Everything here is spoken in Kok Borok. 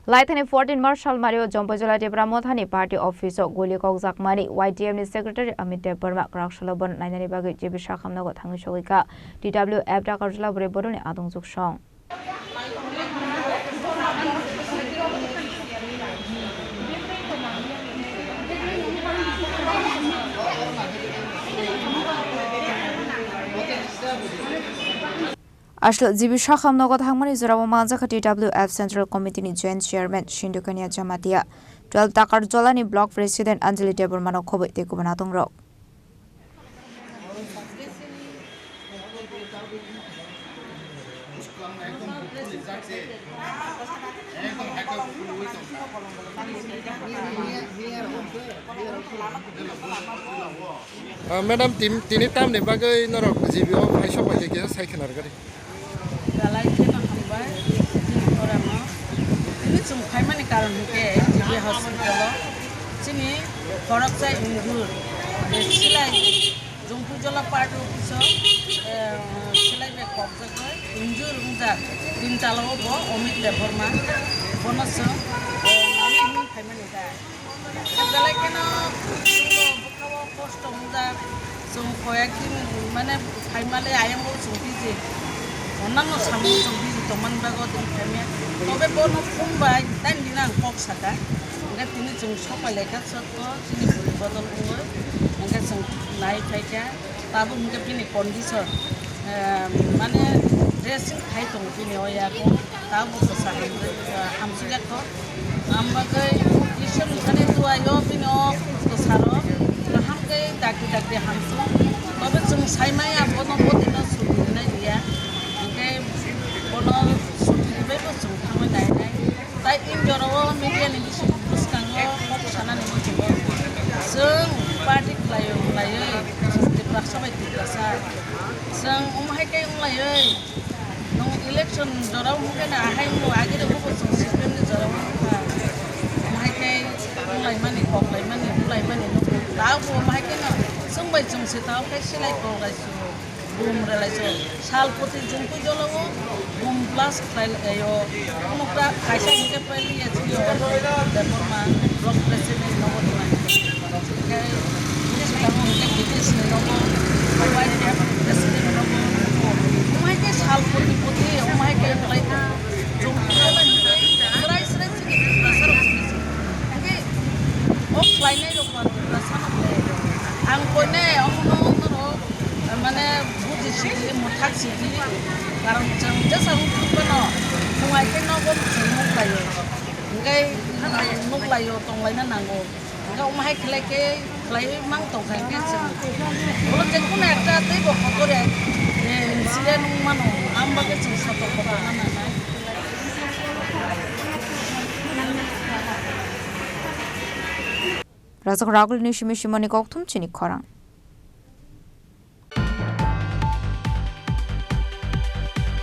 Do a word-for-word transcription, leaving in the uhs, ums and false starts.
Laithani fourteen March salmario Jompoijola Tipra Mothani party office o guli kokjakmani Y T F ni secretary Amit Debbarma kwraksalo bono nainani bagwi G B Sakham nogo thangwi sogwi kha. T W F Dakarjala Bwrwi Bodolni adongjwk song. Aswk G B Sakham nogo thangmani jorao manjakha T W F Central Committee ni Joint Chairman Sindhu Kanya Jamatia, twelve Dakarjala ni Block President Anjali Debbarma no khobwi tei kubun adongrok. Ah, madam, tin-, tini tamni bagwi norok G B o phaisok bai khe kisa sai khna rwgadi. Belai kheno hambai, chini khorang no. Tini chwng phaimani karon hinkhe G B hospital o chini khoroksa injure, eh, silai Jompuijola part office o, eh, silai bai kokjagwi injure wngjak. Tin tala o bo Amit Debbarma, bono chwng, eh, nani hwnwi phaimani da. Belai kheno bwkha o kosto wngjak, chwng koyek din mane phaimale ayang o chwng busy, onno samung chwng busy tongmani bagwi tini phaimya. Tobe bono phone bai time dina ang kok saka, hwnkhe tini chwng sopai laikha sotto chini bwrwi bodol wngwi, hwnkhe chwng nai phaikha. Tabuk hwnkhe bini condition, eh, mane dressing khai tongo bini o yago. Tabuk bwsa hamjak, eh, hamsijak kho. Ambagwi Isor ni thani duaio bini o bwsarok kaham khe dakti dakti hamsuk. Tobe chwng saimaya bono botino suti rwnai liya. Hwnkhe bono suti rwbaibo chwng thangwi nainai. Tai in jorao media ni bising bwskango kok sanani muchungo. Chwng party khlaio khlaiwi chwng Tiprasa bai Tiprasa. Chwng omo hai khe wnglaiwi nwng election jorao hwnkhe na ahai wngbo agirok bo chwng C P M ni jorao wngkha. Omo hai khe wnglaimani, koklaimani, wnglaimani nukgo. Tabuk omo hai kheno chwng bai chwng se tao khe silai kok lai chwng. Bum rwlaijak. Sal poti Jompuijola o bum blast khlai lai o. Nukha kaisa hwnkhe pailiya chini o Debbarma block president nogo rwmani. Hwnkhe bini swkang o hwnkhe K T S ni nogo, Y T F president nogo. Omo hai khe sal poti poti omo hai khe khlai kha. Jompuijola hwnkhe swrai swrai chini Tiprasa rok chini se. Hwnkhe o khlainai rok ba Tiprasa no khlai. Ang koinai omo no norok Mane buji sidi, mwthak sidi, karon chwng jesa wngkha phano, phungai khe nogo chwng nuklaio, hwnkhe nuklaio, tonglaina nango, hwnkhe omo hai khlai khe khlaiwi mang tongkha hwnkhe chwng, ulo je kunu ekta teibo kotor, eh, incident wng mano, ang bagwi chwng sotok kotorna nangnai. Rajak Ragul ni simi simoni kokthum chini khorang.